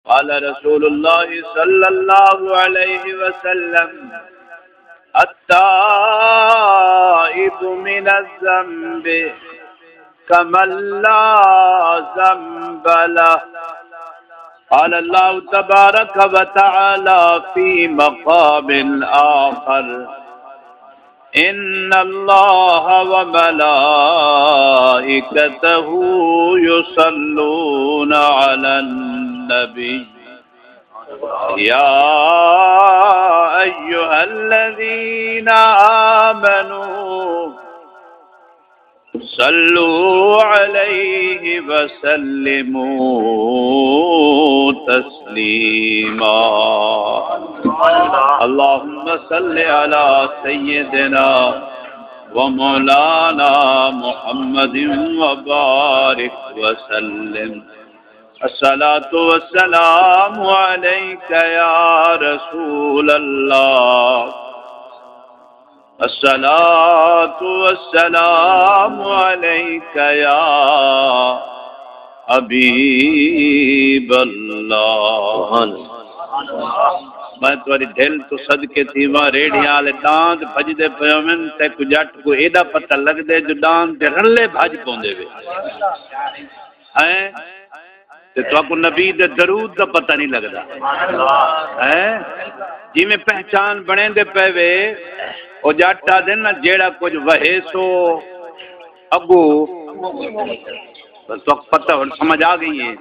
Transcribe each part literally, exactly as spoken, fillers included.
قال رسول الله صلى الله عليه وسلم: التائب من الذنب كمن لا ذنب له. قال الله تبارك وتعالى في مقام آخر: إن الله وملائكته يصلون على النبي، يا أيها الذين آمنوا صلوا عليه وسلموا تسليما. اللهم صل على سيدنا ومولانا محمد وبارك وسلم. الصلاة والسلام عليك يا رسول الله. الصلاة والسلام عليك يا حبيب الله. میں تہاݙی دل توں صدقے تھیواں، ریڑھیاں والے ݙاند بھڄدے پئے ہوون، تیکوں ڄٹ کوں ایݙا پتہ لڳدے جو ݙاند دے رلے بھڄ پوندے وے۔ ہیں؟ تے تہاکوں نبی دے درود دا پتہ نہیں لڳدا۔ ہیں؟ جیویں پہچان بݨیندے پئے وے، او ڄٹ آہدن نا، جیڑھا کجھ وہے سو اڳوں، بس تہاکوں پتہ ہݨ سمجھ آ ڳئی ہے۔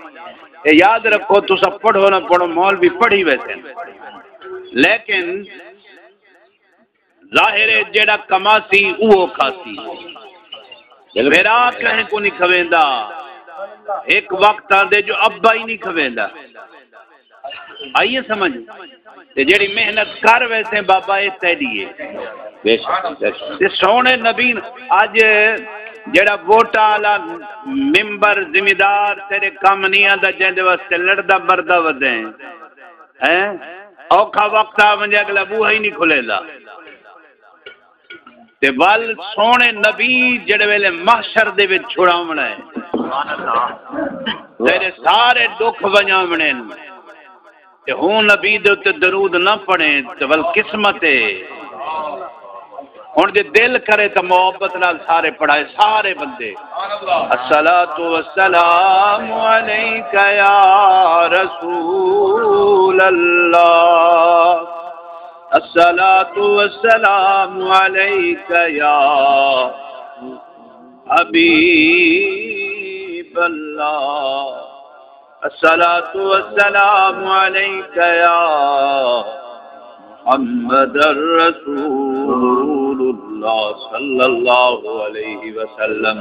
اے یاد رکھو، تساں پڑھو نہ پڑھو، مولوی پڑھی ویسن، لیکن ظاہر ہے جیڑھا کماسی اوہو کھاسی۔ بالکل۔ میرا کہیں کوں نہیں کھویندا۔ ہک وقت آندے جو ابا ہی نہیں کھویندا۔ آئی ہے سمجھ؟ تے جیڑھی محنت کر ویسے بابا، اے تیݙی ہے۔ بے شک، بے شک۔ تے سوہݨے نبی، اڄ جیڑھا ووٹاں والا ممبر ذمہ دار تیݙے کم نہیں آندا، جیندے واسطے لڑدا مردا ودیں۔ ہیں؟ اوکھا وقت آ ونڄے، اڳلا ٻوہا ہی نہیں کھلیندا۔ تے ول سوہݨے نبی جیڑھے ویلے محشر دے وچ چھڑاوݨا ہے، تیݙے سارے ݙکھ ونڄاوݨے ہن۔ تے ہوں نبی دے اتے درود نہ پڑھیں تے ول قسمت ہے۔ ہݨ جے دل کرے تاں محبت نال سارے پڑھائے، سارے بندے۔ الصلاة والسلام عليك يا رسول الله، الصلاة والسلام عليك يا حبيب الله، الصلاة والسلام عليك يا محمد رسول الله صلى الله عليه وسلم.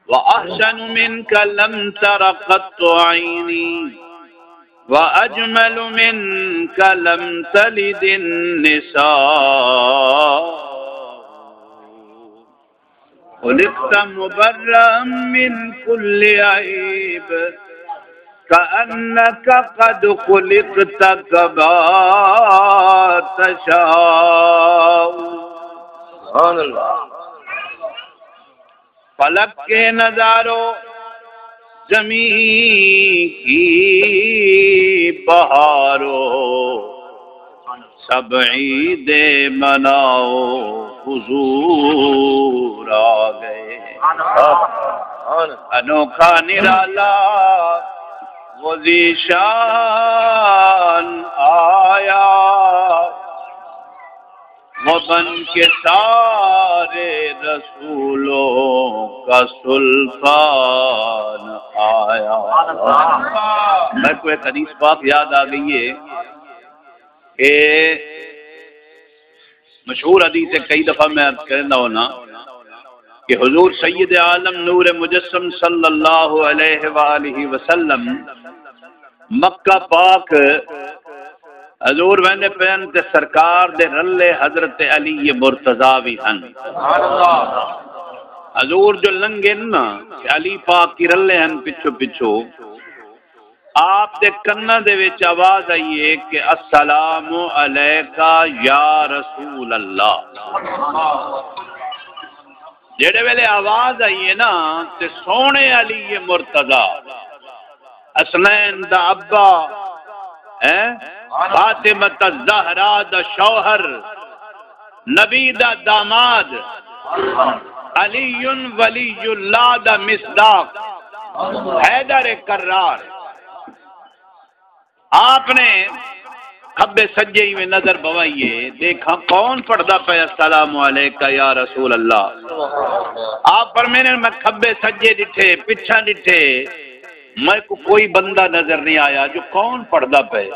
وأحسن منك لم تر قط عيني، وأجمل منك لم تلد النساء. خلقت مبرأ من كل عيب، كأنك قد خلقت كما تشاء. سبحان اللہ۔ فلک کے نظارو، زمین کی بہارو، سب عید مناؤ، حضور آ گئے۔ انوکھا نرالا وہ ذیشان آیا، وہ بن کے سارے رسولوں کا سلطان آیا۔ میکوں ایک حدیث پاک یاد آ ڳئی ہے کہ مشہور حدیث ہے، کئی دفعہ میں عرض کریندا ہونا کہ حضور سید عالم نور مجسم صلی اللہ علیہ وآلہ وسلم مکہ پاک حضور ویندے پئے ہن تے سرکار دے رلے حضرت علی مرتضی وی ہن۔ حضور جو لنگھن نا تے علی پاک کی رلے ہن پچھو پچھو، آپ دے کناں دے وچ آواز آئی ہے کہ السلام علیک یا رسول اللہ۔ جیڑھے ویلے آواز آئی ہے نا تے سوہݨے علی مرتضی حسنین دا ابا، ہیں؟ فاطمہ الزہرا دا شوہر، نبی دا داماد، علی ولی اللہ دا مصداق، حیدر کرار۔ آپ نے کھبے سجے ایویں نظر بوائی ہے، دیکھاں کون پڑھدا پئے، "السلام علیک یا رسول اللہ۔" آپ فرمیندے، میں کھبے سجے ݙٹھے، پچھاں ݙٹھے، میں کو کوئی بندہ نظر نہیں آیا جو کون پڑھدا پئے۔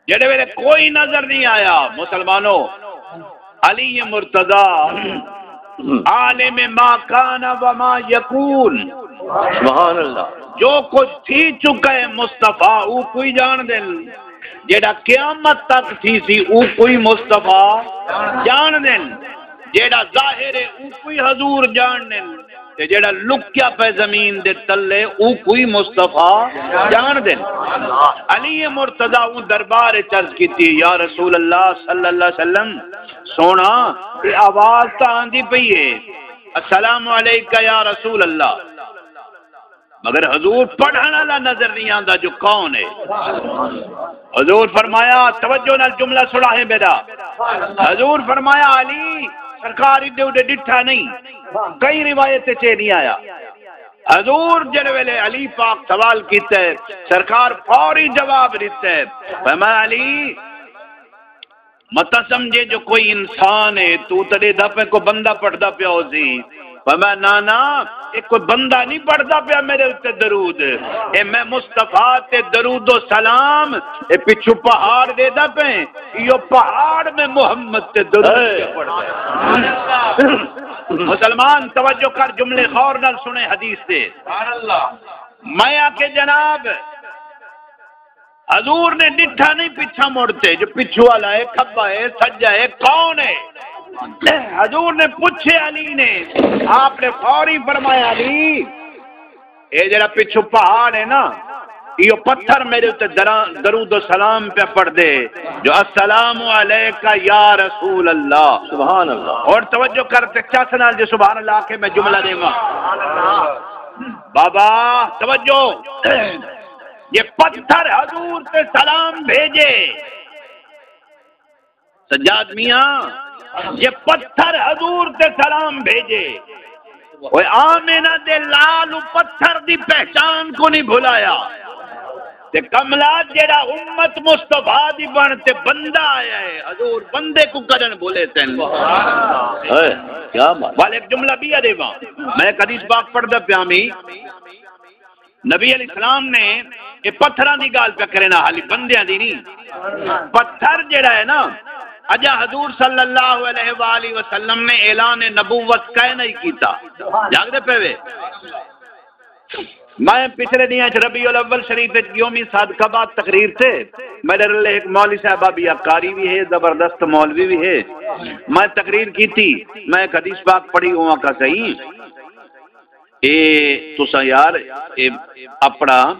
جیڑھے ویلے کوئی نظر نہیں آیا، مسلمانو، علی مرتضی عالم ما کان و ما یکون۔ سبحان اللہ۔ جو کچھ تھی چکا ہے مصطفیٰ، او کوئی جان دین۔ جیڑھا قیامت تک تھی سی، او کوئی مصطفیٰ جان دین۔ جیڑھا ظاہر ہے، او کوئی حضور جان دین۔ تے جیڑھا لکیا پئے زمین دے تلے، او کوئی مصطفیٰ جان دین۔ علی مرتضی اوں دربار اچ عرض کیتی، یا رسول اللہ صلی اللہ علیہ وسلم، سوہݨا، اے آواز تاں آندی پئی ہے، "السلام علیک یا رسول اللہ"، مگر حضور پڑھݨ والا نظر نہیں آندا جو کون ہے۔ حضور فرمایا، توجہ نال جملہ سݨا ہے میرا۔ حضور فرمایا، علی، سرکار ایݙے اوݙے ݙٹھا نہیں، کہیں روایت اچ اے نہیں آیا۔ حضور جیڑھے ویلے علی پاک سوال کیتے، سرکار فوری جواب ݙتے، فرمایا، علی، مت سمجھے جو کوئی انسان ہے، تو تاں ݙیہدا پئے کوئی بندہ پڑھدا پیا ہوسی۔ فرمایا، نہ نہ، اے کوئی بندہ نہیں پڑھدا پیا میرے اتے درود، اے میں مصطفیٰ تے درود و سلام، اے پچھوں پہاڑ ݙیہدا پئے، ایہو پہاڑ میں محمد تے درود پیا پڑھدا ہے۔ مسلمان توجہ کر، جملے غور نال سݨے حدیث دے۔ میں آکھے، جناب، حضور نے ݙٹھا نہیں پچھاں مڑ تے جو پچھوں والا ہے، کھبا ہے، سجا ہے، کون ہے؟ حضور نے پچھے علی نے، آپ نے فوری فرمایا، علی، اے جڑا پچھوں پہاڑ ہے نا، ایہو پتھر میرے اتے درا-، درود و سلام پیا پڑھ دے جو السلام علیک یا رسول اللہ۔ سبحان اللہ۔ اور توجہ کر تے چس نال جو سبحان اللہ آکھے میں جملہ ݙیواں۔ بابا، توجہ۔ یہ پتھر حضور تے سلام بھیجے۔ سجاد میاں، یہ پتھر حضور تے سلام بھیجے۔ اوئے آمنہ دے لال، او پتھر دی پہچان کو نہیں بھلایا۔ تے کملا، جیڑا امت مصطفیٰ دی بݨ تے بندہ آیا ہے، حضور بندے کو کݙݨ بھلے سن۔ اے، کیا بات۔ والے ایک جملہ بھی ݙیواں۔ میں ایک حدیث پاک پڑھدا پیا می۔ نبی علیہ السلام نے، اے پتھراں دی ڳالھ پیا کرے نا، حالی بندیاں دی نہیں۔ پتھر جیڑا ہے نا، اڄاں حضور صلی اللہ علیہ وآلہ وسلم نے اعلان نبوت کائے نہیں کیتا۔ جاڳدے پئے وے؟ میں پچھلے ݙینہاں اچ ربیع الاول شریف اچ یوم صادقہ بعد تقریر تے، میݙے رلے ہک مولوی صاحب بھی، قاری بھی ہے، زبردست مولوی بھی ہے۔ میں تقریر کیتی، میں ایک حدیث پاک پڑھی، اوں آکھا صحیح۔ اے تساں یار، اے اپݨا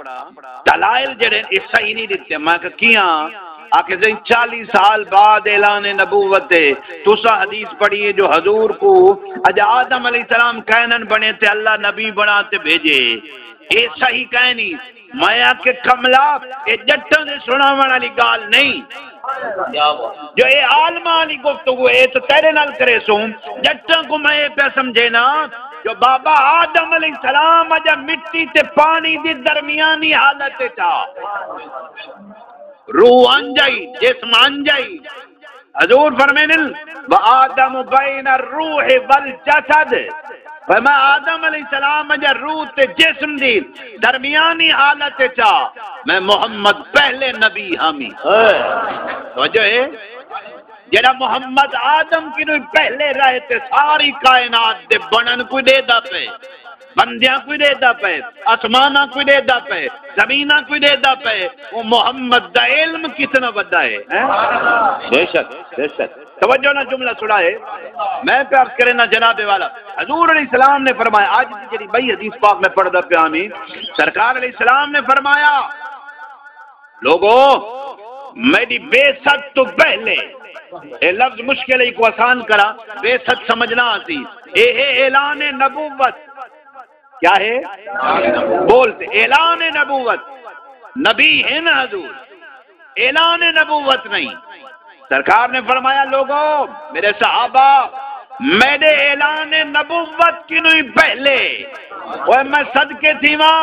دلائل جڑے اے صحیح نہیں ݙتے۔ میں کہ کیاں؟ آکھے سئیں، چالیہہ سال بعد اعلان نبوت ہے، تساں حدیث پڑھی ہے جو حضور کو اڄ آدم علیہ السلام کائناں بݨے تے اللہ نبی بݨا تے بھیجے، اے صحیح کائنی۔ میں آکھے، کملا، اے ڄٹاں دے سݨاوݨ والی ڳالھ نہیں۔ کیا بات۔ جو اے عالماں والی گفتگو ہے، اے تو تیرے نال کریسوں۔ ڄٹاں کو میں اے پیا سمجھینا جو بابا آدم علیہ السلام اڄاں مٹی تے پاݨی دی درمیانی حالت اچ ہا۔ روح انج ہئی، جسم انج ہئی۔ حضور فرمیندن، "وآدم بین الروح والجسد"، فرمایا، آدم علیہ السلام اڄاں روح تے جسم دی درمیانی حالت اچ ہا، میں محمد پہلے نبی ہامی۔ اے۔ توجہ ہے؟ جڑا محمد آدم کنوں پہلے رہ تے ساری کائنات دے بݨݨ کوں ݙیہدا پئے۔ بندیاں کوں ݙیہدا پئے، آسماناں کوں ݙیہدا پئے، زمیناں کوں ݙیہدا پئے، او محمد دا علم کتنا وݙا ہے، ہیں؟ بے شک، بے شک۔ توجہ نال جملہ سݨا ہے۔ میں پیا عرض کرے نا جناب والا، حضور علیہ السلام نے فرمایا، اڄ دی جڑی ٻئی حدیث پاک میں پڑھدا پیا ہاں، سرکار علیہ السلام نے فرمایا، لوگو، میری بعثت تو پہلے، اے لفظ مشکل ہے، کو آسان کرا، بعثت سمجھنا آسی، اے ہے اعلان نبوت۔ کیا ہے؟ بولتے اعلان نبوت۔ نبی ہے نا حضور، اعلان نبوت نہیں۔ سرکار نے فرمایا، لوگو، میرے صحابہ، میرے اعلان نبوت کنوں ہی پہلے، اوئے میں صدقے تھیواں،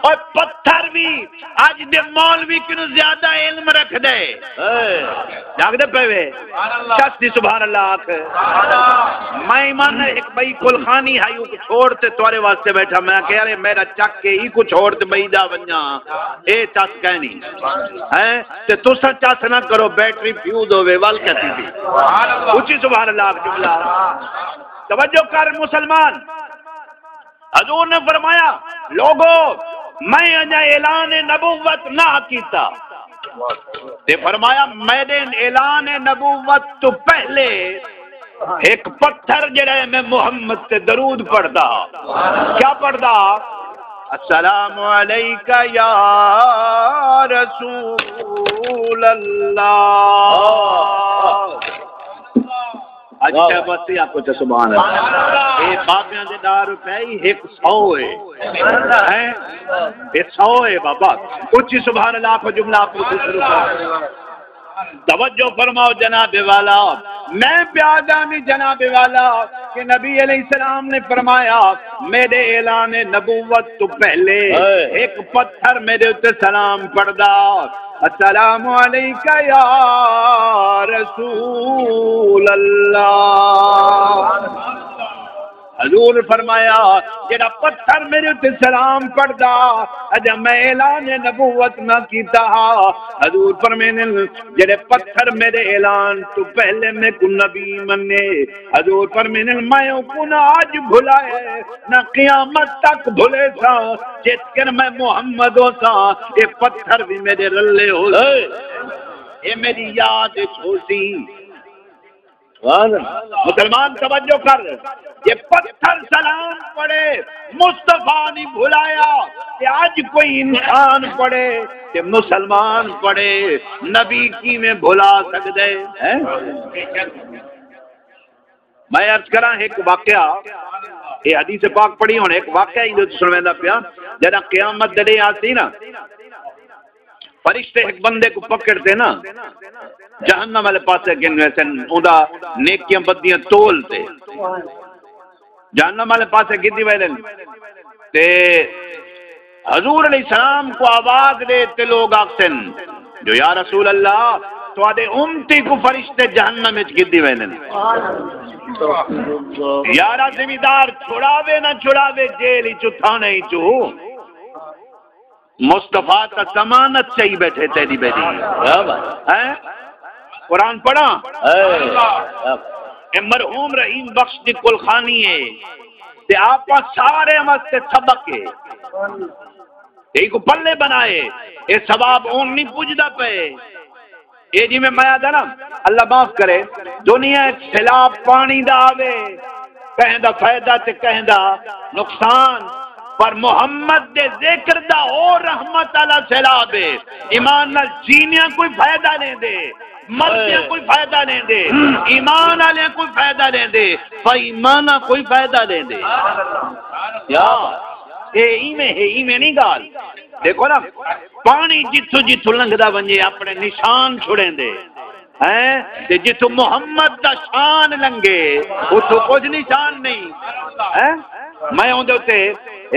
اوئے پتھر بھی اج دے مولوی کنوں زیادہ علم رکھدے۔ جاگدے پئے وے؟ چس دی سبحان اللہ آکھ۔ میں ایمان نال ہک بئی کلخانی ہائی، اوکوں چھوڑ تے تہاݙے واسطے بیٹھا۔ میں آکھیا، یار، اے میݙا چک ہے، ایکوں چھوڑ تے بئی ݙا ونڄاں، اے چس کائنی۔ ہیں؟ تے تساں چس نہ کرو، بیٹری فیوز ہووے، ول کیسی تھی۔ اچی سبحان اللہ آکھ جملہ۔ توجہ کر مسلمان۔ حضور نے فرمایا، لوگو، میں اجاں اعلان نبوت نہ کیتا۔ تے فرمایا، میݙے اعلان نبوت تو پہلے ہک پتھر جڑا ہے، میں محمد تے درود پڑھدا۔ کیا پڑھدا؟ السلام علیک یا رسول اللہ۔ اچھا، بس یہ آپ کو سبحان اللہ۔ اے بابیاں دے ݙاہ روپے ہی ہک سو ہے۔ ہیں؟ اے سو ہے بابا۔ اچی سبحان اللہ آکھو، جملہ آپ کو شروع کرو۔ توجہ فرماؤ جناب والا، میں پیا آہداں جناب والا کہ نبی علیہ السلام نے فرمایا، میرے اعلان نبوت تو پہلے ایک پتھر میرے اُتے سلام پڑھدا، السلام علیک یا رسول اللہ۔ حضور فرمایا، جڑا پتھر میرے اُتے سلام پڑھدا، اجاں میں اعلان نبوت نہ کیتا ہا۔ حضور فرمیندن، جڑے پتھر میرے اعلان تو پہلے میکوں نبی منے، حضور فرمیندن، میں اوکوں نہ اج بھلائے، نہ قیامت تک بھلیساں، جت کر میں محمد ہوساں، اے پتھر بھی میرے رلے ہوسن۔ اے میری یاد اچ ہوسی۔ سبحان اللہ۔ مسلمان توجہ کر، جے پتھر سلام پڑھے، مصطفیٰ نہیں بھلایا، تے اج کوئی انسان پڑھے تے مسلمان پڑھے، نبی کیویں بھلا سڳدے ہیں؟ میں عرض کراں، ایک واقعہ، یہ حدیث پاک پڑھی، ہن ایک واقعہ ہی سنویندا پیا۔ جڑا قیامت دے ݙینہہ آسی نا، فرشتے ہک بندے کوں پکڑ تے نا جہنم والے پاسے گھن ویسن، اوندا نیکیاں بدیاں تول تے جہنم والے پاسے گھدی ویندن۔ تے حضور علیہ السلام کوں آواز ݙے تے لوگ آکھسن جو یا رسول اللہ، تہاݙے امتی کوں فرشتے جہنم وچ گھدی ویندن۔ یارا زمیندار چھڑاوے نہ چھڑاوے، جیل وچوں تھانے وچوں مصطفیٰ تاں ضمانت چائی بیٹھے تیݙی میݙی۔ کیا بات۔ ہیں؟ قرآن پڑھاں؟ اے۔ اے مرحوم رحیم بخش دی کلخانی ہے، تے آپاں سارے واسطے سبق ہے۔ اے کو پلے بنائے، اے ثواب اون نہیں پجدا پئے۔ اے جیویں میں آہدا نا، اللہ معاف کرے، دنیا اچ سیلاب پاݨی دا آوے، کہیں دا فائدہ تے کہیں دا نقصان، پر محمد دے ذکر دا او رحمت والا سیلاب ہے۔ ایمان نال جیندیاں کوئی فائدہ ݙیندے، مردیاں کوئی فائدہ ݙیندے، ایمان والیاں کوئی فائدہ ݙیندے، بے ایماناں کوئی فائدہ ݙیندے۔ یا، اے ایویں ہے، ایویں نہیں ڳالھ۔ ݙیکھو نا، پاݨی جتھوں جتھوں لنگھدا ونڄے، اپݨے نشان چھڑیندے۔ ہیں؟ تے جتھوں محمد دا شان لنگھے، اتھوں کجھ نشان نہیں۔ ہیں؟ میں اوندے اتے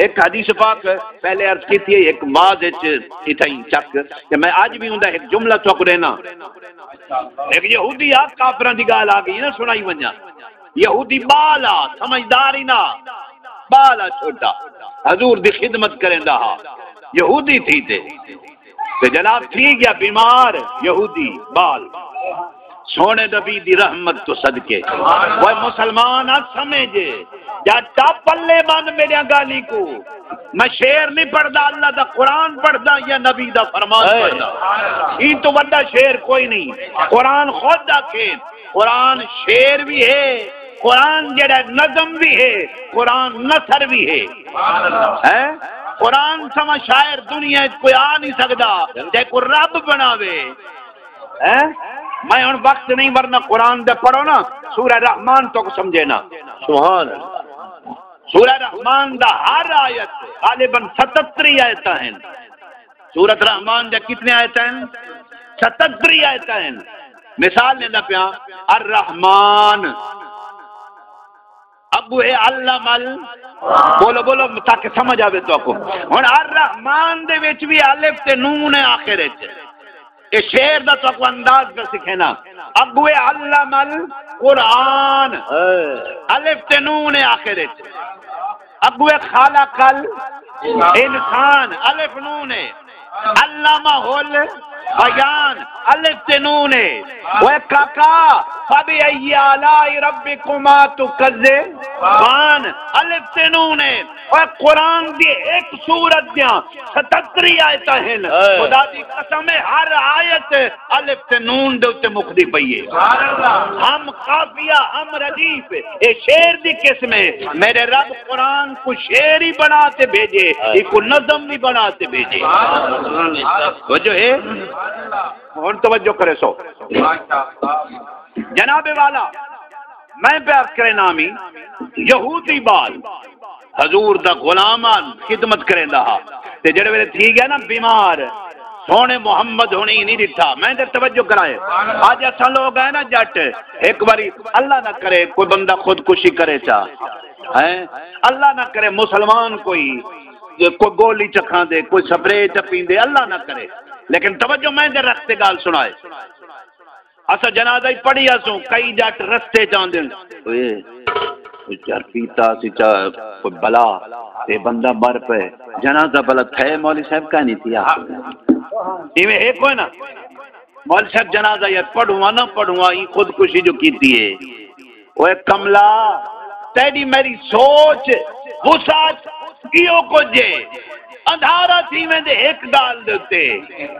ایک حدیث پاک پہلے عرض کیتی ہے، ایک وعظ اچ اتھائیں چک، تے میں اج بھی اوندا ایک جملہ تہاکوں ݙینا۔ ایک یہودی آ، کافراں دی ڳالھ آ ڳئی نا، سݨائی ونڄاں۔ یہودی ٻال آ، سمجھدار ہی نہ، ٻال آ چھوٹا، حضور دی خدمت کریندا ہا، یہودی تھی تے، تے جناب تھی ڳیا بیمار، یہودی ٻال۔ سوہݨے نبی دی رحمت توں صدقے۔ اوئے مسلمان آ سمجھ، جا چا پلے بند میݙیاں ڳالھیں کوں۔ میں شعر نہیں پڑھدا، اللہ دا قرآن پڑھدا یا نبی دا فرمان پڑھدا۔ ایں توں وݙا شعر کوئی نہیں۔ قرآن خود آکھے، قرآن شعر بھی ہے، قرآن جڑا نظم بھی ہے، قرآن نثر بھی ہے۔ ہیں؟ قرآن سوا شاعر دنیا اچ کوئی آ نہیں سڳدا، جے کو رب بݨاوے۔ ہیں؟ میں ہݨ وقت نہیں، ورنہ قرآن دے پڑھو نا، سورہ رحمان تہاکوں سمجھینا۔ سبحان اللہ۔ سورہ رحمان دا ہر آیت غالباً ستتری آیتاں ہن۔ سورت رحمان دے کتنے آیتاں ہن؟ ستتری آیتاں ہن۔ مثال ݙیندا پیاں، الرحمن، اڳوں ہے علم ال، بولو بولو تاکہ سمجھ آوے تہاکوں۔ ہݨ الرحمان دے وچ وی الف تے نون ہے آخر وچ۔ اے شعر دا تہاکوں انداز پیا سکھینا۔ اڳوں ہے علم القرآن، الف تے نون ہے آخر وچ۔ اڳوں ہے خلق الانسان، الف نون ہے۔ علمہ البیان، الف تے نون ہے۔ اوئے کاکا، فبأي آلاء ربكما تكذبان، الف تے نون ہے۔ اوئے قرآن دی ہک سورت دیاں ستتری آیتاں ہن۔ اے۔ خدا دی قسم ہے، ہر آیت الف تے نون دے اتے مکدی پئی ہے۔ سبحان اللہ۔ ہم قافیہ، ہم ردیف، اے شعر دی قسم ہے۔ میرے رب قرآن کوں شعر ہی بݨا تے بھیڄے، اے۔ ایکوں نظم وی بݨا تے بھیڄے۔ سبحان اللہ۔ توجہ ہے؟ ہݨ توجہ کریسو۔ جناب والا، میں پیا عرض کرینا ہمی، یہودی ٻال حضور دا غلام ہن، خدمت کریندا ہا۔ تے جیڑھے ویلے تھی ڳیا نا بیمار، سوہݨے محمد ہوݨیں نہیں ݙٹھا۔ میں تے توجہ کرائے، اڄ اساں لوگ ہیں نا جٹ، ہک واری اللہ نہ کرے کوئی بندہ خودکشی کرے چا، ہیں؟ اللہ نہ کرے مسلمان کوئی، کوئی گولی چا کھاندے، کوئی سپرے چا پیندے، اللہ نہ کرے۔ لیکن توجہ میں دے رکھ تے ڳالھ سݨائے۔ اساں جنازہ ہی پڑھی آسوں، کئی جٹ رستے چ آندن، اوئے، کوئی چر پیتا سی چا، کوئی بلا، اے بندہ مر پئے۔ جنازہ بلا تھئے مولوی صاحب کا نہیں تھیا؟ ایویں ہے کوئی نا؟ مولوی صاحب جنازہ یار پڑھواں نہ پڑھواں، ایں خودکشی جو کیتی ہے۔ اوئے کملا، تیݙی میݙی سوچ، وسعت، ایہو کجھ ہے۔ اندھارا تھی ویندے ہک ڳالھ دے اتے،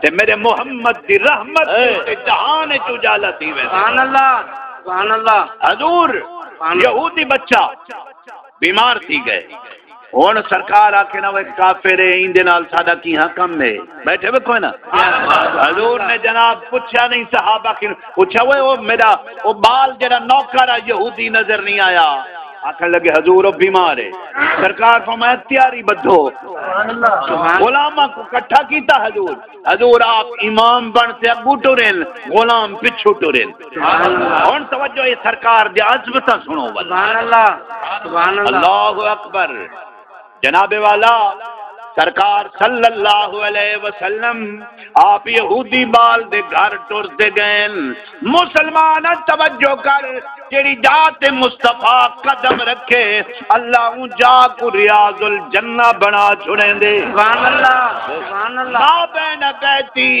تے میݙے محمد دی رحمت دے اتے جہان اچ اجالا تھی ویندے۔ سبحان اللہ، سبحان اللہ۔ حضور، سبحان اللہ۔ یہودی بچہ بیمار تھی ڳئے۔ ہݨ سرکار آکھے نا، وہ ایک کافر ہے، ایندے نال ساݙا کیہاں کم ہے؟ بیٹھے وے کوئی نا۔ حضور نے جناب پچھیا نہیں، صحابہ کی پچھیا، وہ، وہ میرا، وہ بال جڑا نوکر ہے، یہودی نظر نہیں آیا؟ آکھن لگے، حضور، وہ بیمار ہے۔ سرکار فرمایا، تیاری بدھو۔ غلاماں کو اکٹھا کیتا حضور۔ حضور آپ امام بن تے اگوں ٹرن، غلام پچھوں ٹرن۔ ہݨ توجہ، اے سرکار دے عظمتاں سݨو ولا۔ سبحان اللہ، سبحان اللہ۔ اللہ اکبر۔ جناب والا، سرکار صلی اللہ علیہ وسلم آپ یہودی ٻال دے گھر ٹر تے ڳئن۔ مسلمان توجہ کر، جیڑھی جا تے مصطفیٰ قدم رکھے، اللہ اوں جا کوں ریاض الجنہ بݨا چھوڑیندے۔ سبحان اللہ، سبحان اللہ۔ ما بین بیتی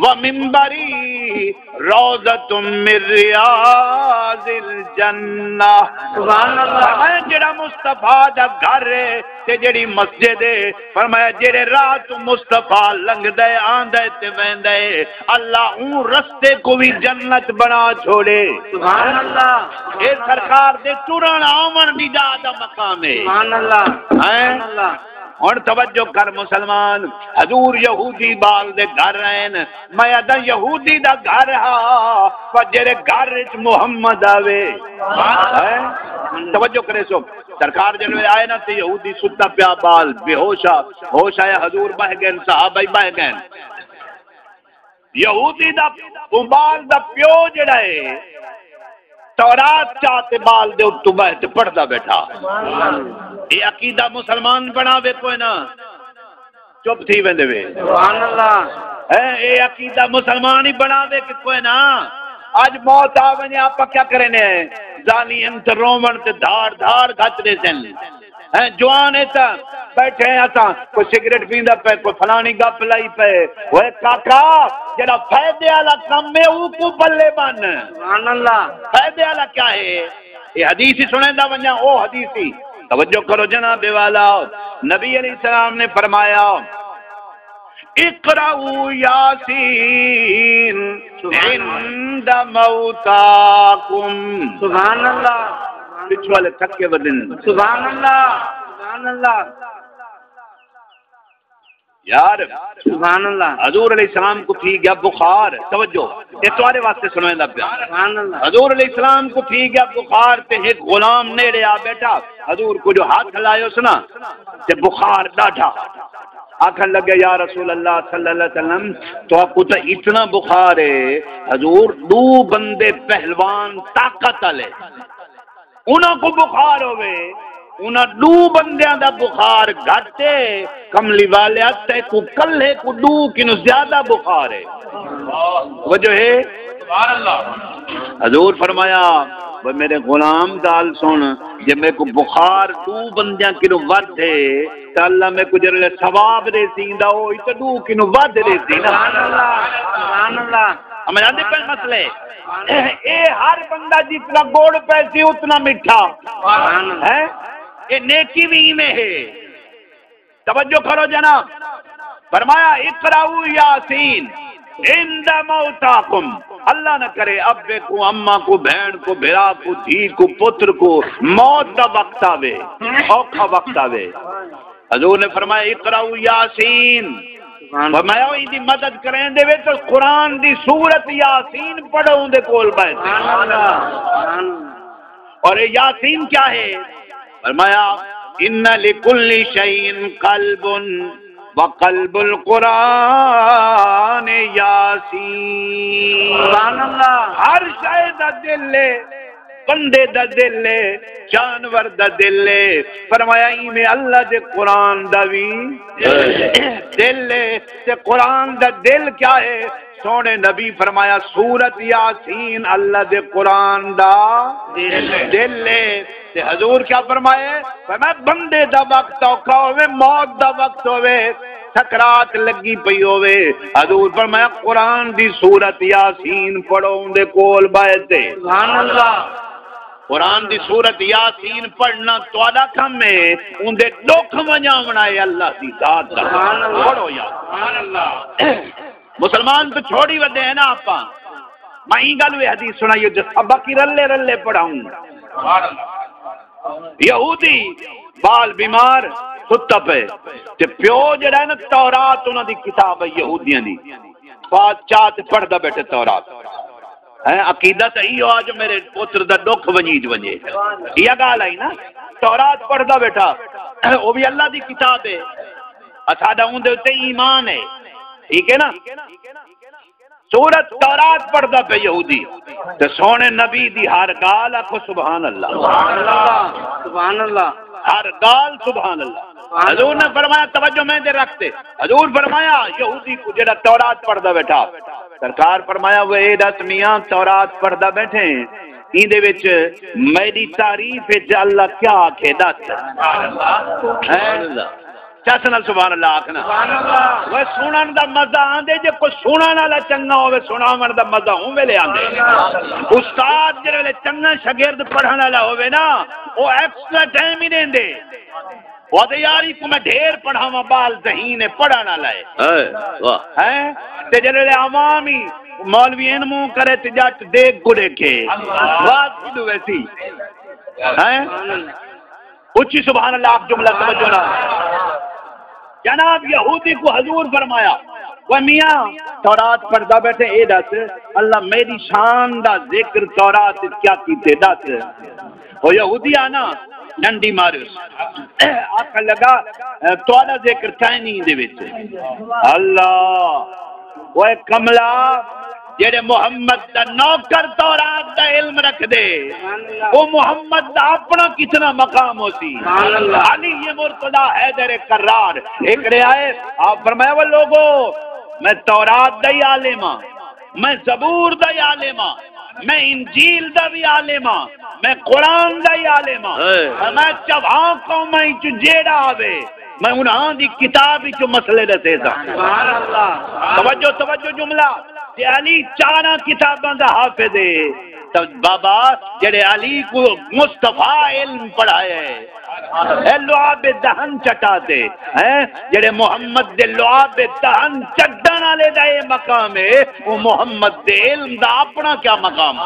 و ممبری روضۃ من ریاض الجنہ۔ سبحان اللہ۔ فرمایا جیڑھا مصطفیٰ دا گھر ہے تے جیڑھی مسجد ہے، فرمایا جیڑھے راہ توں مصطفیٰ لنگھدا ہے، آندا ہے تے ویندا ہے، اللہ اوں رستے کوں وی جنت بݨا چھوڑے۔ سبحان اللہ۔ اے سرکار دے ٹرݨ آوݨ دی جا دا مقام ہے۔ سبحان اللہ۔ ہیں؟ سبحان اللہ۔ ہݨ توجہ کر مسلمان، حضور یہودی ٻال دے گھر آئن۔ میں آہداں یہودی دا گھر ہا، پر جیڑھے گھر اچ محمد آوے۔ ہیں؟ توجہ کریسو، سرکار جیڑھے آئے نا تے یہودی ستا پیا ٻال، بے ہوش آ، ہوش آیا، حضور ٻہہ ڳئن، صحابہ ہی ٻہہ ڳئن۔ یہودی دا، او ٻال دا پیو جیڑھا ہے، تورات چا تے ٻال دے اتوں ٻہہ تے پڑھدا ٻیٹھا۔ اے عقیدہ مسلمان بݨاوے کوئی نا، چپ تھی ویندے وے۔ سبحان اللہ۔ اے، اے عقیدہ مسلمان ہی بݨاوے کہ کوئی نا۔ اڄ موت آ ونڄے، آپاں کیا کرینے ہیں؟ زانی انت رووݨ تے دھاڑ دھاڑ گھت ݙیسن۔ ہیں، جوان ہے تاں بیٹھے ہیں اساں، کوئی سگریٹ پیندا پئے، کوئی فلانی گپ لائی پئے۔ اوئے کاکا، جیڑھا فائدے والا کم ہے، او کو بلے بن۔ سبحان اللہ۔ فائدے والا کیا ہے؟ یہ حدیث ہی سݨیندا ونڄاں، او حدیث ہی۔ توجہ کرو جناب والا، نبی علیہ السلام نے فرمایا، اقرأوا یاسین سبحان اللہ۔ عند موتاکم۔ سبحان اللہ۔ پچھوں والے تھکے ودن۔ سبحان اللہ، سبحان اللہ۔ یار، سبحان اللہ۔ حضور علیہ السلام کوں تھی ڳیا بخار۔ توجہ، اے تہاݙے واسطے سݨیندا پیا۔ سبحان اللہ۔ حضور علیہ السلام کوں تھی ڳیا بخار تے ہک غلام نیڑے آ ٻیٹھا، حضور کوں جو ہتھ لایوس نا تے بخار ݙاڈھا۔ آکھݨ لڳے، یا رسول اللہ صلی اللہ علیہ وسلم، تہاکوں تاں اتنا بخار ہے حضور، ݙو بندے پہلوان طاقت والے، انہاں کوں بخار ہووے، انہاں ݙو بندیاں دا بخار گھٹ ہے، کملی والیا تیکوں کلھے کوں ݙو کنوں زیادہ بخار ہے۔ وجہ ہے؟ سبحان اللہ۔ حضور فرمایا، "وے میرے غلام، ڳالھ سُݨ، جے میکوں بخار ݙو بندیاں کنوں ودھ ہے، تاں اللہ میکوں جیڑھے ثواب ݙیسی، ایندا او ہی تاں ݙو کنوں ودھ ݙیسی نا۔" سبحان اللہ، سبحان اللہ۔ سمجھ آندی پئی مسئلے؟ اے ہر بندہ جتنا گڑ پیسی اتنا مٹھا۔ سبحان اللہ۔ ہیں؟ اے نیکی وی ایویں ہے۔ توجہ کرو جناب۔ فرمایا، "اقرؤوا یاسین عند موتاکم۔" اللہ نہ کرے ابے کو، اماں کو، بھین کو، بھرا کو، دھی کو، پتر کو موت دا وقت آوے، اوکھا وقت آوے۔ حضور نے فرمایا، "اقرؤوا یاسین۔" سبحان اللہ۔ فرمایا، "او ایندی مدد کریں دے وچ قرآن دی سورت یاسین پڑھو، اوندے کول ٻہہ تے۔" سبحان اللہ، سبحان اللہ۔ اور یہ یاسین کیا ہے؟ فرمایا، "ان لکل شیء قلب وقلب القرآن یاسین۔" سبحان اللہ۔ ہر شے دا دل ہے، بندے دا دل ہے، جانور دا دل ہے۔ فرمایا، ایویں اللہ دے قرآن دا وی دل ہے۔ تے قرآن دا دل کیا ہے؟ سوہݨے نبی فرمایا، سورت یاسین اللہ دے قرآن دا دل ہے۔ تے حضور کیا فرمائے؟ فرمایا، بندے دا وقت اوکھا ہووے، موت دا وقت ہووے، سکرات لڳی پئی ہووے، حضور فرمایا، قرآن دی سورت یاسین پڑھو، اوندے کول ٻہہ تے۔ سبحان اللہ۔ قرآن دی سورت یاسین پڑھݨا تہاݙا کم ہے، اوندے ݙکھ ونڄاوݨا ہے اللہ دی ذات دا۔ سبحان اللہ۔ پڑھو یار۔ سبحان اللہ۔ مسلمان تاں چھوڑی ودے ہیں نا آپاں۔ میں ایں ڳل وی حدیث سݨائی جو سبق ہی رلے رلے پڑھاؤں۔ یہودی ٻال بیمار ستا پئے تے پیو جیڑھا ہے نا، تورات انہاں دی کتاب ہے یہودیاں دی، پاس چا تے پڑھدا ٻیٹھے تورات۔ ہیں، عقیدہ تاں ایہو آ جو میرے پتر دا ݙکھ ونڄیج ونڄے۔ ایہا ڳالھ آئی نا، تورات پڑھدا ٻیٹھا، او وی اللہ دی کتاب ہے، اساݙا اوندے اتے ایمان ہے، ٹھیک ہے نا؟ سورت تورات پڑھدا پئے یہودی، تے سوہݨے نبی دی ہر ڳالھ آکھو سبحان اللہ۔ سبحان اللہ، سبحان اللہ۔ ہر ڳالھ سبحان اللہ۔ سبحان اللہ۔ حضور نے فرمایا، توجہ میں دے رکھتے، حضور فرمایا، یہودی کو جڑا تورات پڑھدا ٻیٹھا، سرکار فرمایا، "وہ اے ݙس میاں، تورات پڑھدا ٻیٹھے، ایندے وچ میری تعریف وچ اللہ کیا آکھے ݙس؟" سبحان اللہ۔ ہیں؟ سبحان اللہ۔ چس نال سبحان اللہ آکھنا۔ سبحان اللہ۔ وہ سنن دا مزہ آندے جے کوئی سنن والا چنگا ہوے، سناون دا مزہ اوں ویلے آندے۔ استاد جڑے ویلے چنگا شاگرد پڑھن والا ہوے نا، او ایکسٹرا ٹائم ہی ݙیندے۔ او آہدے، "یار، ایکوں میں ڈھیر پڑھاواں، ٻال ذہین ہے، پڑھݨ والا ہے۔" ہائے، واہ۔ ہیں؟ تے جیڑھے عوام ہی مولوی این منہ کرے تے ڄٹ ݙیکھ کوں ݙیکھے۔ اللہ۔ واہ کݙو ویسی۔ ہیں؟ اچھی سبحان اللہ آکھ، جملہ توجہ نال۔ جناب، یہودی کو حضور فرمایا، "وہ میاں، تورات پڑھدا ٻیٹھے، اے ݙس، اللہ میری شان دا ذکر تورات وچ کیا کیتے، ݙس؟" او یہودی آ نا، ݙنڈی مارس۔ آکھݨ لڳا، "تہاݙا ذکر کائنی دے وچ۔" اللہ، اوئے کملا، جیڑھے محمد دا نوکر تورات دا علم رکھدے، او محمد دا اپݨا کتنا مقام ہوسی؟ سبحان اللہ۔ علی مرتضی حیدر کرار ہک ݙینہہ آئے، آپ فرمایا، "وہ لوگو، میں تورات دا ہی عالم ہاں۔" میں زبور دا ہی عالم ہاں، میں انجیل دا وی عالم ہاں، میں قرآن دا ہی عالم ہاں۔ ہائے۔ میں چواں قوماں وچ جیڑھا آوے، میں انہاں دی کتاب وچ مسئلے ݙسیساں۔ سبحان اللہ۔ توجہ، توجہ جملہ، جے علی چاراں کتاباں دا حافظ ہے، تاں بابا جڑے علی کو مصطفیٰ علم پڑھائے، اے لعاب دہن چٹا تے، ہیں؟ جڑے محمد دے لعاب دہن چٹن والے دا اے مقام ہے، او محمد دے علم دا اپنا کیا مقام ہے؟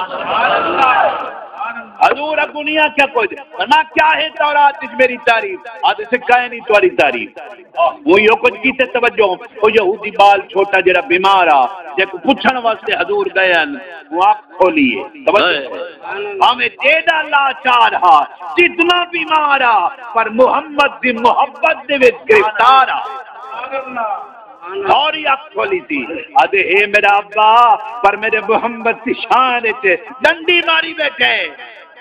حضور اگوں نہیں آکھیا کچھ، فرمایا کیا ہے تورات وچ میری تعریف؟ آدھے سے کائے نہیں تہاݙی تعریف۔ ہوں ایہو کچھ کیتے توجہ، او یہودی ٻال چھوٹا جڑا بیمار آ، جیکوں پچھݨ واسطے حضور ڳئے ہن، ہوں اکھ کھولی ہے۔ توجہ کرو۔ بھاویں جیݙا لاچار ہا، جتنا بیمار آ، پر محمد دی محبت دے وچ گرفتار آ۔ فوری اکھ کھولی سی۔ آدھے، اے میرا ابا، پر میرے محمد دی شان وچ ڈنڈی ماری بیٹھے۔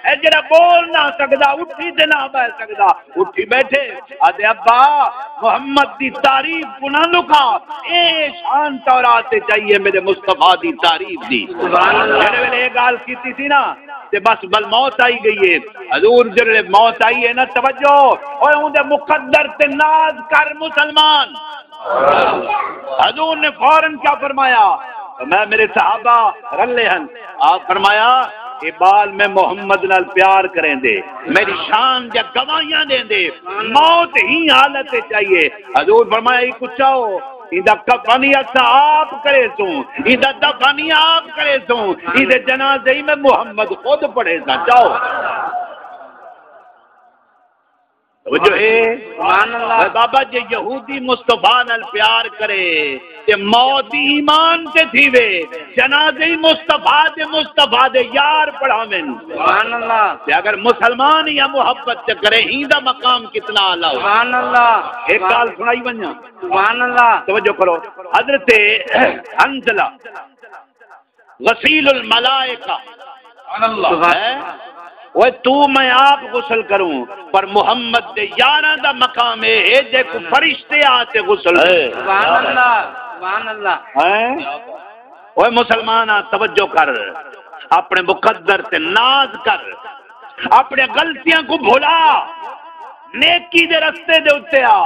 اے جڑا بول نہ سکدا، اٹھی تے نہ ٻہہ سکدا، اٹھی بیٹھے۔ آدھے، ابا، محمد دی تعریف کوں نہ لکا، اے شان تورات وچ آئی ہے میرے مصطفیٰ دی تعریف دی۔ سبحان اللہ۔ جڑے ویلے اے ڳالھ کیتی سی نا، تے بس ول موت آئی ڳئی ہے۔ حضور جڑے موت آئی ہے نا، توجہ، اوئے اوندے مقدر تے ناز کر مسلمان۔ حضور نے فوراً کیا فرمایا؟ فرمایا، میرے صحابہ رلے ہن۔ آپ فرمایا، اے ٻال میں محمد نال پیار کریندے، میری شان دیاں گواہیاں ݙیندے، موت ہی حالت وچ آئی ہے۔ حضور فرمایا، اے کچا ہو، ایندا کفن ہی اساں آپ کریسوں، ایندا دفن ہی آپ کریسوں، ایندے جنازے ہی میں محمد خود پڑھیساں۔ چاؤ۔ توجہ ہے؟ سبحان اللہ۔ اے بابا، جے یہودی مصطفیٰ نال پیار کرے تے موت ایمان تے تھیوے، جنازے ہی مصطفیٰ دے، مصطفیٰ دے یار پڑھاون۔ سبحان اللہ۔ تے اگر مسلمان یا محبت تے کرے، ہیندا مقام کتنا اعلیٰ ہو۔ سبحان اللہ۔ ایک ڳالھ سݨائی ونڄاں۔ سبحان اللہ۔ توجہ کرو، حضرت حنظلہ غسیل الملائکہ۔ سبحان اللہ۔ ہیں؟ اوئے، توں میں آپ غسل کروں، پر محمد دے یاراں دا مقام اے ہے جیکوں فرشتے آ تے غسل ݙیندے۔ سبحان اللہ، سبحان اللہ۔ ہیں؟ اوئے مسلماناں، توجہ کر، اپݨے مقدر تے ناز کر، اپݨے غلطیاں کوں بھلا، نیکی دے رستے دے اتے آ۔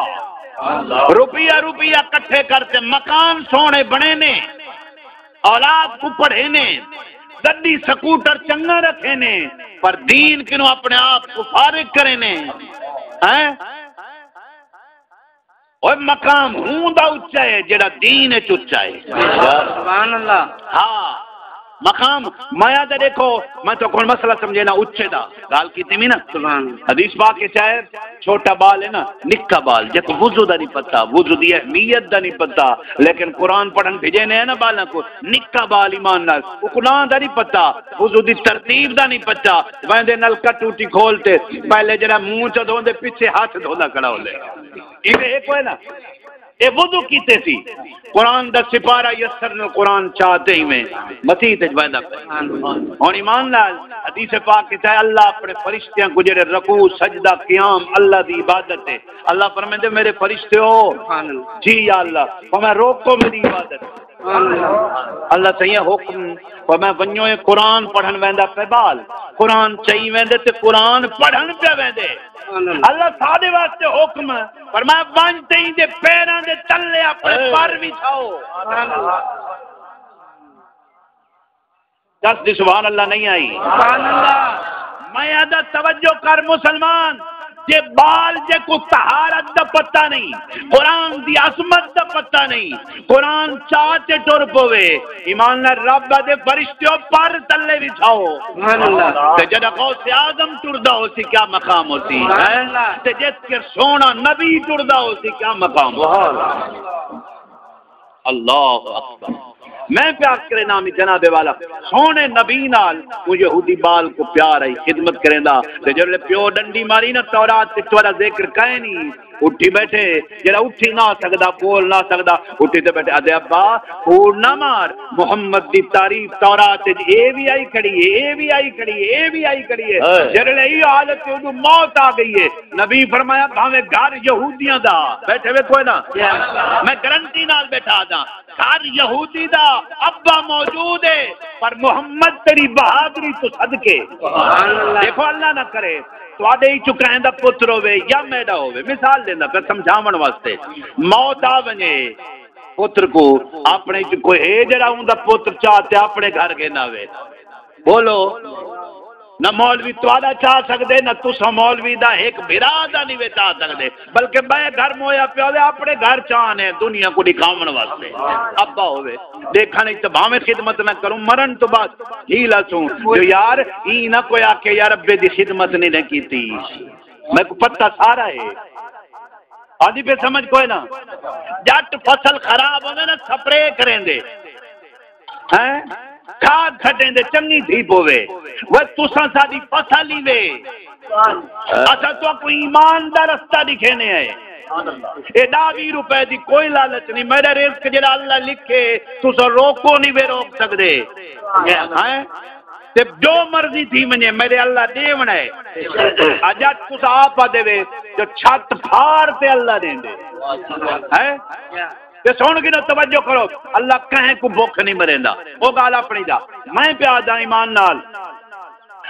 روپیہ روپیہ کٹھے کر تے مکان سوہݨے بݨے نے، اولاد کوں پڑھینے، گݙی سکوٹر چنڳا رکھینے، پر دین کنوں اپݨے آپ کوں فارغ کرینے۔ ہیں؟ اوئے، مقام ہوں دا اچا ہے جیڑھا دین اچ اچا ہے۔ سبحان اللہ۔ ہاں، مقام مایا دا ݙیکھو، میں تہاکوں مسئلہ سمجھینا اچے دا، ڳالھ کیتی وی نا۔ سبحان اللہ۔ حدیث پاک اچ ہے، چھوٹا ٻال ہے نا، نکا ٻال، جیکوں وضو دا نہیں پتہ، وضو دی اہمیت دا نہیں پتہ، لیکن قرآن پڑھن بھیجینے ہیں نا ٻالاں کوں، نکا ٻال ایمان نال، اوکوں ناں دا نہیں پتہ، وضو دی ترتیب دا نہیں پتہ، ویندے نلکا ٹوٹی کھول تے پہلے جیڑھا منہ چا دھوندے، پچھے ہتھ دھوندا کھڑا ہوندے۔ ایویں ہک ہوئے نا، اے وضو کیتے سی، قرآن دا سپارہ یسر نال قرآن چا تے ایویں مسیت اچ ویندا پئے۔ ہݨ ایمان نال حدیث پاک اچ ہے، اللہ اپݨے فرشتیاں کوں جیڑھے رکوع، سجدہ، قیام، اللہ دی عبادت ہے، اللہ فرمیندے، میرے فرشتیو، سبحان اللہ۔ جی یا اللہ، فرمایا روکو میری عبادت۔ سبحان اللہ۔ اللہ سائیں حکم، فرمایا ونڄو، اے قرآن پڑھن ویندا پئے ٻال، قرآن چئی ویندے تے قرآن پڑھن پیا ویندے۔ سبحان اللہ۔ اللہ ساݙے واسطے حکم ہے، فرمایا ونڄ تے ایندے پیراں دے تلے اپݨے اے۔ پر وچھاؤ۔ سبحان اللہ۔ دس دی سبحان اللہ نہیں آئی۔ سبحان اللہ۔ میں آہدا توجہ کر مسلمان، جے ٻال جیکوں طہارت دا پتہ نہیں، قرآن دی عظمت دا پتہ نہیں، قرآن چا تے ٹر پوے، ایمان نال رب آہدے فرشتیو پر تلے وچھاؤ۔ سبحان اللہ۔ تے جݙاں غوث اعظم ٹردا ہوسی کیا مقام ہوسی؟ سبحان اللہ۔ تے جس کے سوہݨا نبی ٹردا ہوسی کیا مقام ہوسی؟ سبحان اللہ۔ اللہ اکبر۔ میں پیا عرض کرینا میں جناب والا، سوہݨے نبی نال او یہودی ٻال کوں پیار ہئی، خدمت کریندا۔ تے جیڑھے پیو ݙنڈی ماری نا، تورات تے تہاݙا ذکر کائنی، اٹھی بیٹھے، جیڑھا اٹھی نہ سڳدا، بول نہ سڳدا، اٹھی تے بیٹھے، آہدے ابا کوڑ نہ مار، محمد دی تعریف تورات وچ اے وی آئی کھڑی ہے، اے وی آئی کھڑی ہے، اے وی آئی کھڑی ہے۔ ہائے۔ جیڑھے ایہو حالت تے اودوں موت آ ڳئی ہے۔ نبی فرمایا، بھاویں گھر یہودیاں دا، بیٹھے وے کوئی نہ، میں گارنٹی نال بیٹھا آہداں، گھر یہودی دا ابا موجود ہے، پر محمد تیری بہادری تو صدقے۔ سبحان اللہ۔ ݙیکھو، اللہ نہ کرے تہاݙے اچوں کہیں دا پتر ہووے یا میݙا ہووے، مثال ݙیندا پیا سمجھاوݨ واسطے، موت آ ونڄے پتر کوں، اپݨے اچوں کوئی ہے جیڑھا اوندا پتر چا تے اپݨے گھر گھن آوے؟ بولو۔ نہ مولوی تہاݙا چا سڳدے، نہ تساں مولوی دا ہک بھرا دا نہیں وچا سڳدے، بلکہ ٻئے گھر مویا پیا ہووے، اپݨے گھر چا آنے دنیا کوں ݙکھاوݨ واسطے۔ ابا ہووے، ݙیکھݨ اچ تاں بھاویں خدمت نہ کروں، مرݨ توں بعد ہی لاسوں جو یار ایں نہ کوئی آکھے یار ابے دی خدمت نہیں نہ کیتی۔ میکوں پتہ سارا ہے۔ آندی پئی سمجھ کوئی نہ؟ جٹ فصل خراب ہووے نا، سپرے کریندے ہیں، کھاد سٹیندے، چنگی تھی پووے۔ وہ تساں ساݙی فصل ہی وے، اساں تہاکوں ایمان دا رستہ ݙکھینے ہیں۔ اے ݙاہ ویہہ روپے دی کوئی لالچ نہیں، میݙا رزق جیڑھا اللہ لکھے تساں روکو نہیں وے روک سڳدے ہیں۔ تے جو مرضی تھی ونڄے، میݙے اللہ ݙیوݨا ہے۔ اڄ تساں آپ آہدے وے جو چھت پھاڑ تے اللہ ݙیندے ہیں۔ تے سݨ کے نہ توجہ کرو، اللہ کہیں کوں بھکھ نہیں مریندا۔ او ڳالھ اپݨی دا۔ میں پیا آہداں ایمان نال،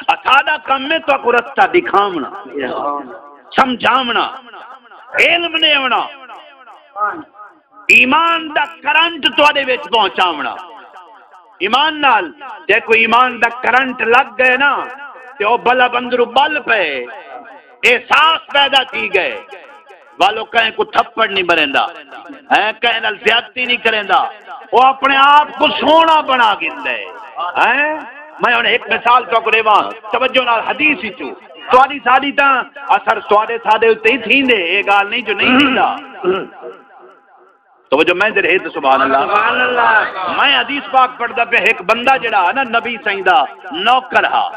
اساݙا کم ہے تہاکوں رستہ ݙکھاوݨا، سمجھاوݨا، علم ݙیوݨا۔ ایمان دا کرنٹ تہاݙے وچ پہنچاوݨا۔ ایمان نال، جے کوئی ایمان دا کرنٹ لڳ ڳئے نا، تے او بلب اندروں ٻل پئے، احساس پیدا تھی ڳئے، والو کہیں کوں تھپڑ نہیں مریندا، ہیں، کہیں نال زیادتی نہیں کریندا، او اپݨے آپ کوں سوہݨا بݨا گھندے، ہیں۔ میں ہݨ ہک مثال تہاکوں ݙیواں، توجہ نال حدیث اچوں، تہاݙی ساݙی تاں اثر تہاݙے ساݙے اتے ہی تھیندے، اے ڳالھ نہیں جو نہیں تھیندا۔ توجہ میں ذرا ہے تو سبحان اللہ۔ سبحان اللہ۔ میں حدیث پاک پڑھدا پیا، ایک بندہ جڑا ہے نا نبی سائیں دا نوکر ہا،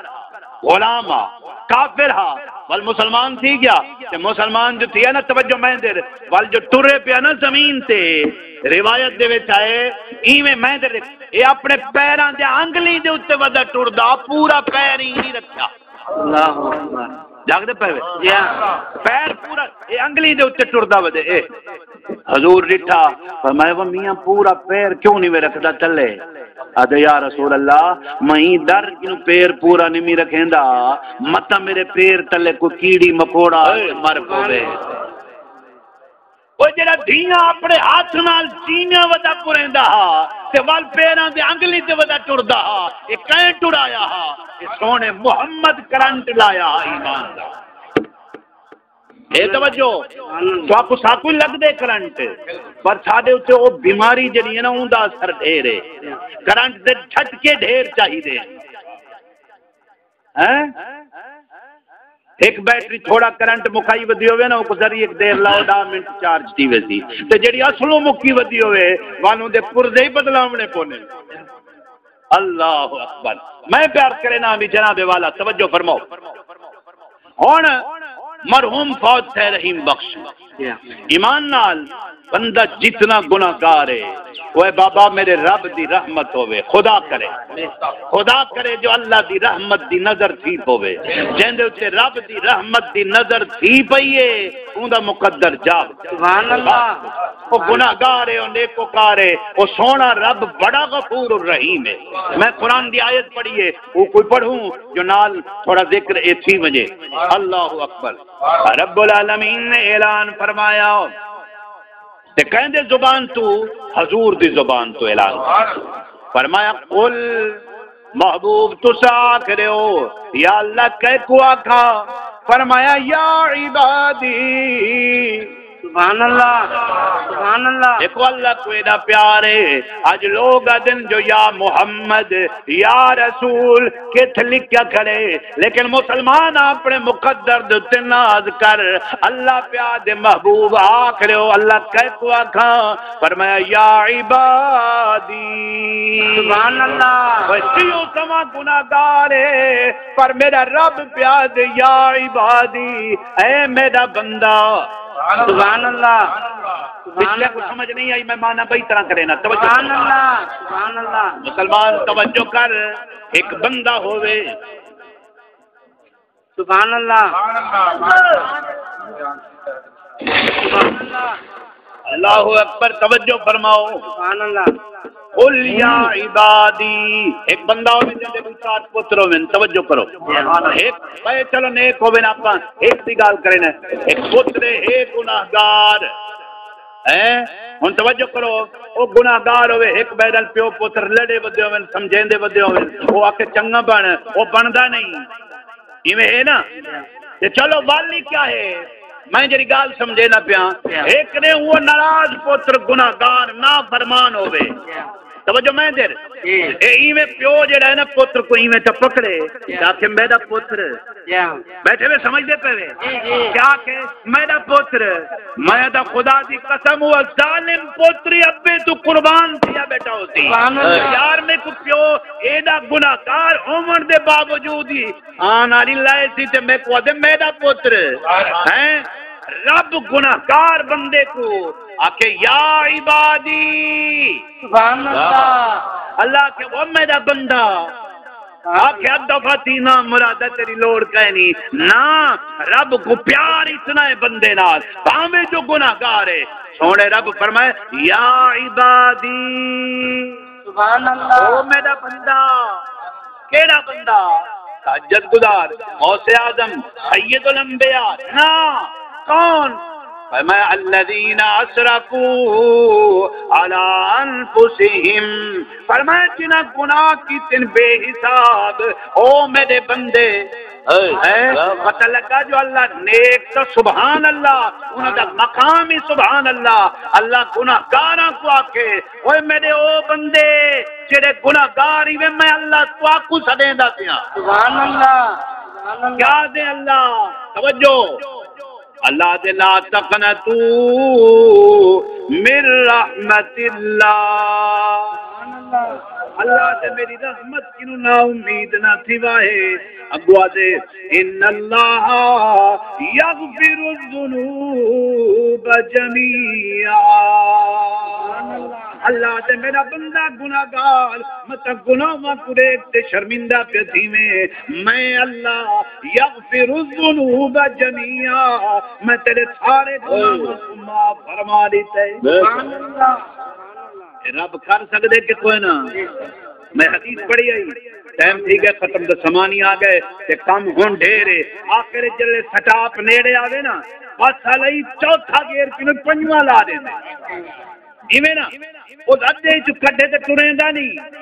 غلام ہا، کافر ہا، ول مسلمان تھی گیا۔ تے مسلمان جو تھی ہے نا، توجہ میں دے، ول جو ٹرے پیا نا زمین تے، روایت دے وچ آئے، ایویں میں دے، اے اپنے پیراں دے انگلی دے اُتے ودا ٹردا، پورا پیر ہی نہیں رکھیا۔ اللہ اکبر۔ جاگدے پئے وے؟ جی ہاں۔ پیر پورا، اے انگلی دے اُتے ٹردا ودے، اے۔ حضور ݙٹھا، فرمایا، "وہ میاں پورا پیر کیوں نہیں وے رکھدا تلے؟" آہدے، "یا رسول اللہ، میں ڈر کیوں پیر پورا نہیں می رکھیندا، متاں میرے پیر تلے کوئی کیڑی مکوڑا آ کے مر پوے۔" او جڑا دھیاں اپݨے ہتھ نال جیویں ودا پریندا ہا تے ول پیراں دے انگلی تے ودا ٹردا ہا، اے کئیں ٹرایا ہا؟ اے سوہݨے محمد کرنٹ لایا ہا ایمان دا۔ اے توجہ، تہاکوں ساکوں لڳدے کرنٹ، پر ساݙے اُتے او بیماری جڑی ہے نا، اوندا اثر ڈھیر ہے۔ کرنٹ دے جھٹکے ڈھیر چاہیدے۔ ہیں؟ ہک بیٹری تھوڑا کرنٹ مکائی ودی ہووے نا، اوکوں ذری ہک دیر لاؤ، ݙاہ منٹ چارج تھی ویسی۔ تے جیڑھی اصلوں مکی ودی ہووے، ول اوندے پرزے ہی بدلاوݨے پوندن۔ اللہ اکبر۔ میں پیار کرے نا بھی جناب والا، توجہ فرماؤ۔ ہݨ مرحوم فوت تھئے رحیم بخش۔ ایمان نال بندہ جتنا گناہگار ہے، اوئے بابا میرے رب دی رحمت ہووے، خدا کرے، خدا کرے جو اللہ دی رحمت دی نظر تھی پووے۔ جیندے اُتے رب دی رحمت دی نظر تھی پئی ہے، اوندا مقدر جاگ۔ سبحان اللہ۔ او گناہگار ہے، او نیکوکار ہے، او سوہݨا رب بڑا غفور الرحیم ہے۔ میں قرآن دی آیت پڑھی ہے، او کوئی پڑھوں جو نال تھوڑا ذکر اے تھی ونڄے۔ اللہ اکبر۔ رب العالمین نے اعلان فرمایا، تے کہیں دے زبان تو؟ حضور دی زبان تو اعلان۔ فرمایا، "قل"، محبوب تساں آکھ رہے ہو، یا اللہ کہیں کوں آکھاں؟ فرمایا، "یا عبادی"۔ سبحان اللہ، سبحان اللہ۔ دیکھو اللہ کوں ایݙا پیار ہے۔ اڄ لوگ آہدن جو یا محمد، یا رسول، کتھ لکھیا کھڑے، لیکن مسلمان اپݨے مقدر دے اُتے ناز کر۔ اللہ پیا آہدے محبوب آکھ رہے ہو، اللہ کہیں کوں آکھاں؟ فرمایا، "یا عبادی"۔ سبحان اللہ۔ وسیع سما گناہگار ہے، پر میرا رب پیا آہدے، "یا عبادی"، اے میرا بندہ۔ سبحان اللہ۔ پچھلے کو سمجھ نہیں آئی، میں معنی بئی طرح کرے نا، توجہ سبحان کرو۔ اللہ، سبحان اللہ۔ مسلمان توجہ کر، ایک بندہ ہووے۔ سبحان اللہ۔ سبحان اللہ۔ اللہ اکبر، توجہ فرماؤ۔ سبحان اللہ۔ قل یا عبادی، ایک بندہ ہووے جیندے ݙو چار پتر ہوون، توجہ کرو۔ ایک پے چلو نیک ہوون، آپاں ایک دی ڳالھ کریں، ایک پتر ہے، ایک گناہگار ہے۔ ہݨ توجہ کرو، او گناہگار ہووے، ہک ٻئے نال پیو پتر لڑے ودے ہوون، سمجھیندے ودے ہوون، او آکھے چنڳا بݨ، او بݨدا نہیں۔ ایویں ہے نا؟ تے چلو، والی کیا ہے؟ میں جڑی ڳالھ سمجھیندا پیاں، ہک نے او ناراض پتر، گناہگار، نافرمان ہووے۔ توجہ میں دیر۔ اے ایویں پیو جڑا ہے نا، پتر کو ایویں تے پکڑے، تے آکھے، "میݙا پتر۔" بیٹھے ہوئے سمجھدے پئے وے؟ کیا کہ میݙا پتر، میں دا خدا دی قسم، او ظالم پتر ابے تو قربان تھیا ٻیٹھا ہوسی۔ یار، میکوں پیو ایݙا گناہگار ہووݨ دے باوجود ہی آن آلی لائے سی تے میکوں آدھے، "میݙا پتر۔" ہیں؟ رب گناہگار بندے کو آکھے، "یا عبادی۔" سبحان اللہ۔ اللہ آکھے، "او میݙا بندہ۔" آکھے، "ادب تھی نہ مراد، تیری لوڑ کائنی۔" نہ، رب کو پیار اتنا ہے بندے نال، بھاویں جو گناہگار ہے۔ سوہݨے رب فرمائے، "یا عبادی۔" سبحان اللہ۔ او میݙا بندہ۔ کیڑھا بندہ؟ تہجد گزار، غوث اعظم، سید الانبیاء۔ نہ، کون؟ فرمایا، "الذین اسرفوا علی انفسہم۔" فرمایا، جنہاں گناہ کیتن بے حساب، او میݙے بندے۔ ہیں؟ پتہ لڳا جو اللہ نیک، تو سبحان اللہ، انہاں دا مقام ہی سبحان اللہ۔ اللہ گناہگاراں کو آکھے، اوئے میݙے او بندے جڑے گناہگار ہی وے، میں اللہ تہاکوں سݙیندا پیاں۔ سبحان اللہ، سبحان اللہ۔ کیا دے اللہ؟ توجہ۔ اللہ دے، "لا تقنطوا من رحمت اللہ۔" اللہ دے، میری رحمت کنوں نا امید نہ تھیواہے۔ اڳوں آہدے، "ان اللہ یغفر الذنوب جمیعا۔" اللہ دے، میݙا بندہ گناہگار، متاں گناہاں کوں ݙیکھ تے شرمندہ پیا تھیویں۔ میں اللہ یغفر الذنوب جمیعا، میں تیݙے سارے گناہاں کوں معاف فرما ݙتے۔ سبحان اللہ۔ اے رب کر سڳدے کہ کوئی نہ؟ میں حدیث پڑھی آئی، ٹائم تھی ڳئے ختم، تے سمانی آ ڳئے، تے کم ہݨ ڈھیر ہے۔ آخر جلے سٹاپ نیڑے آوے نا، بس ہلئی چوتھا گیئر کنوں پنجواں لا ݙیندے۔ ایویں نا، او ادھے چ کڈھے تے ٹریندا نہیں۔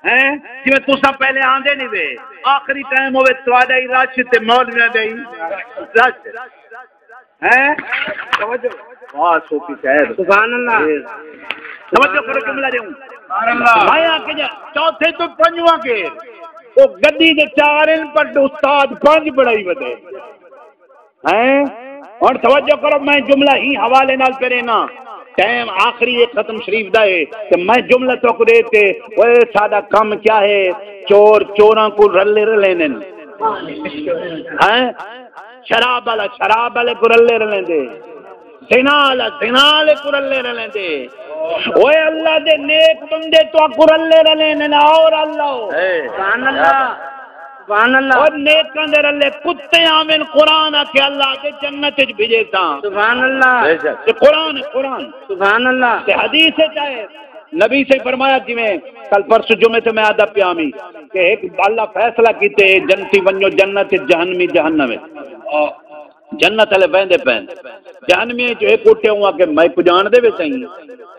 ہیں؟ جویں تساں پہلے آندے نہیں وے، آخری ٹائم ہووے، تہاݙا ہی رش تے مولویاں دا ہی رش۔ ہیں؟ توجہ۔ واہ، صوفی صاحب۔ سبحان اللہ۔ اے، توجہ کرو، جملہ ݙیوں۔ سبحان اللہ۔ میں آکھیا جا، چوتھے تو پنجواں گیئر۔ او گݙی دے چار ہن، پر استاد پنج بݨائی ودے۔ ہیں؟ ہݨ توجہ کرو، میں جملہ ہی حوالے نال پڑھینا۔ ٹائم آخری ہے ختم شریف دا ہے، تے میں جملہ تہاکوں ݙے تے، اوئے ساݙا کم کیا ہے؟ چور چوراں کوں رلے رلیندن۔ ہیں؟ شراب والا شراب والے کوں رلے رلیندے، زنا والا زنا والے کوں رلے رلیندے۔ اوئے اللہ دے نیک بندے تہاکوں رلے رلیندن، اور اللہ۔ اے۔ سبحان اللہ۔ سبحان اللہ۔ اور نیکاں دے رلے کتے آون، قرآن آکھے اللہ دے جنت وچ بھیجے تاں۔ سبحان اللہ۔ بے شک۔ تے قرآن، قرآن۔ سبحان اللہ۔ تے حدیث وچ آئے، نبی سے فرمایا، جویں کل پرسوں جمعے تے میں آہدا پیا ہمی کہ ایک اللہ فیصلہ کیتے، جنتی ونجو جنت وچ، جہنمی جہنم وچ۔ جنت والے ویندے پئن۔ جہنمی جو ایک اٹھے ہوا کہ میں کجھ آن دے وے سائیں۔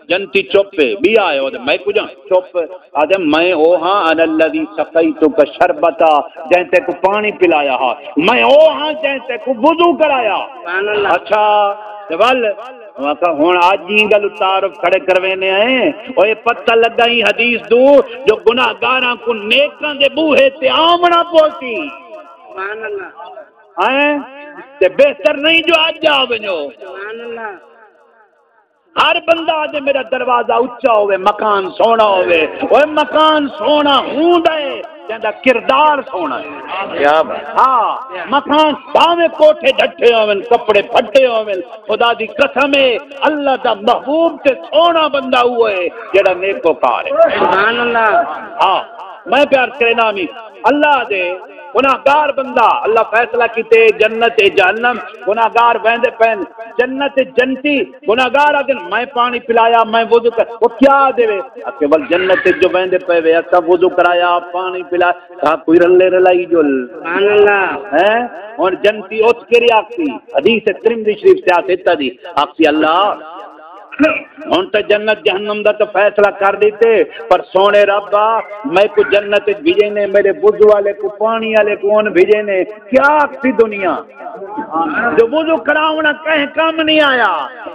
جنتی چپ ہے، بیا آئے ہو تے میں کجھ آن چپ۔ آہدے میں او ہاں، انا الذی سقیتک شربتا، جیں تیکوں پانی پلایا ہا۔ میں او ہاں جیں تیکوں وضو کرایا۔ سبحان اللہ۔ اچھا، تے ول، آکھا ہن اج ایں گل تعارف کھڑے کروینے ہیں۔ او اے پتہ لگا ایں حدیث دو جو گناہگاراں کو نیکاں دے بوہے تے آونا پوسی۔ سبحان اللہ۔ ہیں؟ تے بہتر نہیں جو اج آ ونجو۔ سبحان اللہ۔ ہر بندہ آہدے میرا دروازہ اچا ہوے، مکان سوہنا ہوے۔ اوئے مکان سوہنا ہوندا ہے جیندا کردار سوہنا ہے۔ کیا بات۔ ہاں، مکان بھاویں کوٹھے ڈھٹھے ہوون، کپڑے پھٹے ہوون، خدا دی قسم ہے، اللہ دا محبوب تے سوہنا بندہ اوہ ہے جیڑھا نیکوکار ہے۔ سبحان اللہ۔ ہاں، میں پیار کرے نامی اللہ دے گناہگار بندہ، اللہ فیصلہ کیتے جنت اے جہنم، گناہگار ویندے پین جنت اے جنتی، گناہگار آدن میں پانی پلایا، میں وضو کر، وہ کیا دے وے؟ اکے ول جنت اے جو ویندے پے وے، اسا وضو کرایا، پانی پلایا، تا کوئی رلے رلائی جل۔ سبحان اللہ۔ ہیں؟ ہن جنتی اٹھ کے ری آکسی، حدیث ترمذی شریف سے آتے دی، آکسی اللہ ہن تے جنت جہنم دا تے فیصلہ کر ݙتے، پر سوہݨے رب آ، میکوں جنت وچ بھیجینے، میݙے وضو والے کوں، پاݨی والے کوں اون بھیجینے، کیا آکھسی دنیا؟ جو وضو کراوݨا کہیں کم نہیں آیا،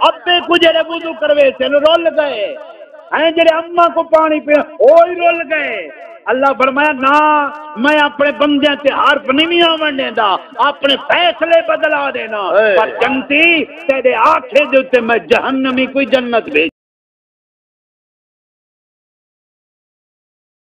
اپے کوں جیڑھے وضو کرویسن رل ڳئے، ہیں جیڑھے اماں کوں پاݨی پیا، او ہی رل ڳئے۔ اللہ فرمایا، نہ، میں اپݨے بندیاں تے حرف نہیں آوݨ ݙیندا، اپݨے فیصلے بدلا ݙینا۔ اے۔ پر جنتی، تیݙے آکھے دے اتے میں جہنمی کوئی جنت بھیج